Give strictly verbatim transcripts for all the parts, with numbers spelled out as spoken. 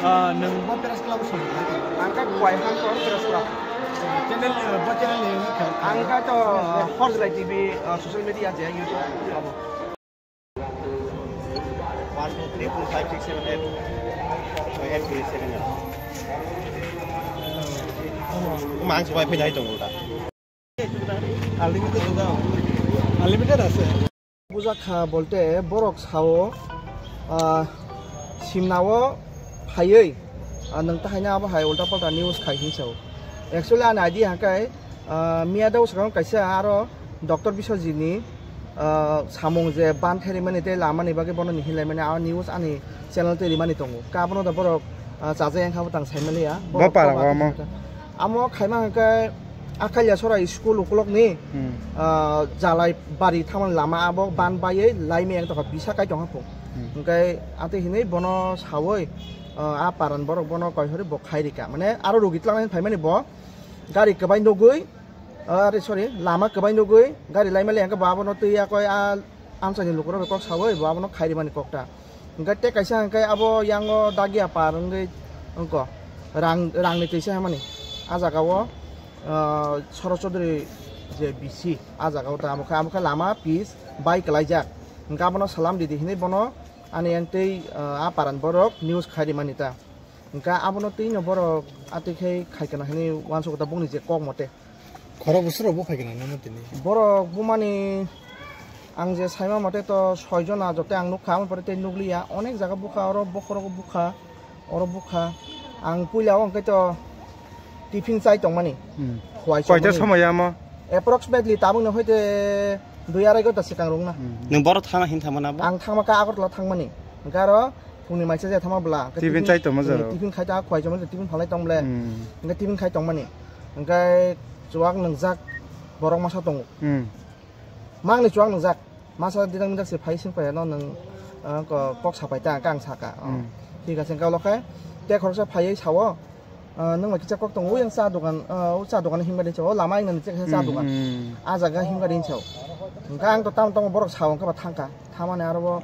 Ah, nwng bo press club o song. Ang khe Khowai Hangkor press club. Channel, ah, bo channel ni wngkha. Ang khe to, ah, Horjlai T V, ah, social media je YouTube abo. One, two, three, four, five, six, seven, eight. Eight, three, seven, eight. Mang se bai phai dai tong da. Unlimited da. Unlimited ase. Bujak kha bolte borok sao, ah, simnao phaiwi, ah, nwng tahaino abo hai ulta palta news khai hinwi sao. Actually ani idea hwnkhe, ah, miya dao swkang kaisa aro Doctor Biswajit ni, ah, samung je ban khe rimani tei lamani bagwi bono ni hinlaimani a news ani channel tei rimani tongo. Ka abono da borok, ah, chajak wngkha bo tang saimaliya. Bo para o amo. Amo khaima hwnkhe Akalia Sora school ukulok ni, hmm, ah, Jalai bari thangmani lama abo ban baiwi laimai ang tongkha bisa kai tongkha pung. Hmm. Hwnkhe atwi hinwi bono sawi, ah, a paran borok bono koi hori bo khai rika. Mane aro rugi twlangnai phaimani bo gari kwbai nugwi, ah, are sorry, lama kwbai nugwi gari laimali hwnkhe bo abono twi yakoi a amchaini lukurok bai kok sawi bo abono khai rimani kokta. Hwnkhe tei kaisa hwnkhe abo yango dagia par wngwi wngkha rang, rangni twisa hwnmani. A jagao, ah, Sorochondri je B C, a jagao ta amo khe, amo khe lama pis bai kwlaijak. Hwnkhe abono salam ridi hinwi bono ani yang tei, ah, a paran borok news khai rimani ta. Hwnkhe abono twi no borok atwi khe khai kana hinwi uansukha ta bongni je kok mote. Khorok bwswk rok bo phai kana nang tini? Borok bumani ang je saima mote to soi jona jote ang nukha, aboni pore tei nukliya. Onek jaga bukha, oro bokhorogo bukha, oro bukha. Ang puila o hwnkhe to tiffin chai tongmani. Hmm. Khwai Koita chongmani. Somoi amo? Approximately tabukni hoite dui arai ghonta swkang rwngna. Hmm. Nwng borok thangna hin thangmani abo? Ang thangma kha Agartala thangmani. Hwnkhe aro phungni maisa je thangma bwla. Hwnkhe tiffin tiffin chai tongma hmm, jaro? Tiffin khai ta khwai chongmani, tiffin phalai tong ble. Hmm. Hwnkhe tiffin khai tongmani. Hwnkhe chuwak nwngjak borok masa tongo. Hmm. Mangni chuwak nwngjak. Masa didak midak se phai sing phaiyano nwng, ah, ko-, kok sapai ta, hwnkhe ang saka. Oh. Hmm. Thik ase, hwnkhe ulo khe tei khoroksa phaiwi sao, ah, nwng bai kisa kok tongo, yang cha dogan, ah, o cha dogan himba din sao, o lama wngna ni cha dogan. Hmm. Ah jaga himba din sao. Hwnkhe ang to tamo tamo borok sao, hwnkhe ba thangkha. Thamani aro bo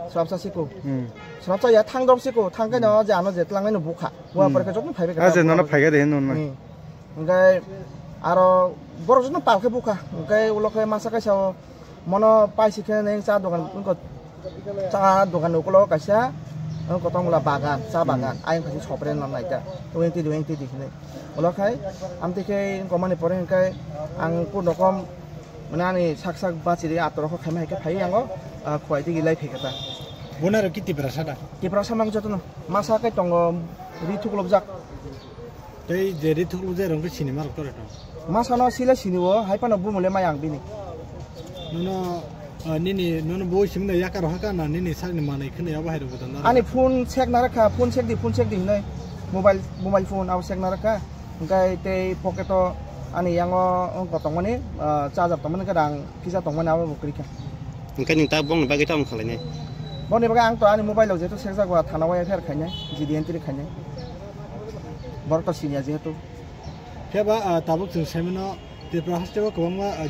swrapsa siko. Hmm. Swrapsa ya thang dok siko, thang khe no je ano je tlangnai no bukha. Bua hmm, pore khe jotno phaibai khe ah, je nono phaiga de hinwi. Hmm. Hwnkhe aro borok jotno pal khe bukha. Hwnkhe ulo khe masa kaisa o mono paisi khe neng cha dogan wngkha, cha dogan ni ukulogo kaisa wngkha tongmwla bagan, cha hmm, bagan. Ayang khaisa sopre no naikha. Wngti di, wngti di hinwi. Ulo khai amtwi khe wngkha mani pore hwnkhe ang kun rokom mane ani sak sak bachiri atorok khaima hai khe phai yango, ah, khwai tigi lai phai khe ta. Bonaro ki Tiprasa da? Tiprasa mang jotono. Masa khe tongo ri thuklopjak. Tei je ri thuklopjak rong khe sinima rok tore to? Masa no sile sini o, hai phano bumule mai ang bini. Nono, ah, nini, nono boi simi no yakar haka na nini sakni manwi khwna abo hai rok bodan da? Ani phone check na rakha, phone check di, phone check di hinwi. Mobile, mobile phone abo check na rakha. Hwnkhe tei pocket o ani yango wng kotongmani, ah, charger tongmani, hwnkhe rang kisa tongmani abo bo kwrwi kha. Hwnkhe nwng ta bongni bagwi tamo khlainai? Bongni bagwi ang to ani mobile o jehetu sekjak ba thana o F I R khainai, G D entry khainai. Borok to siniya jehetu. Khe ba, ah, tabuk chwng saimano Tripura haste o kwbangma, ah,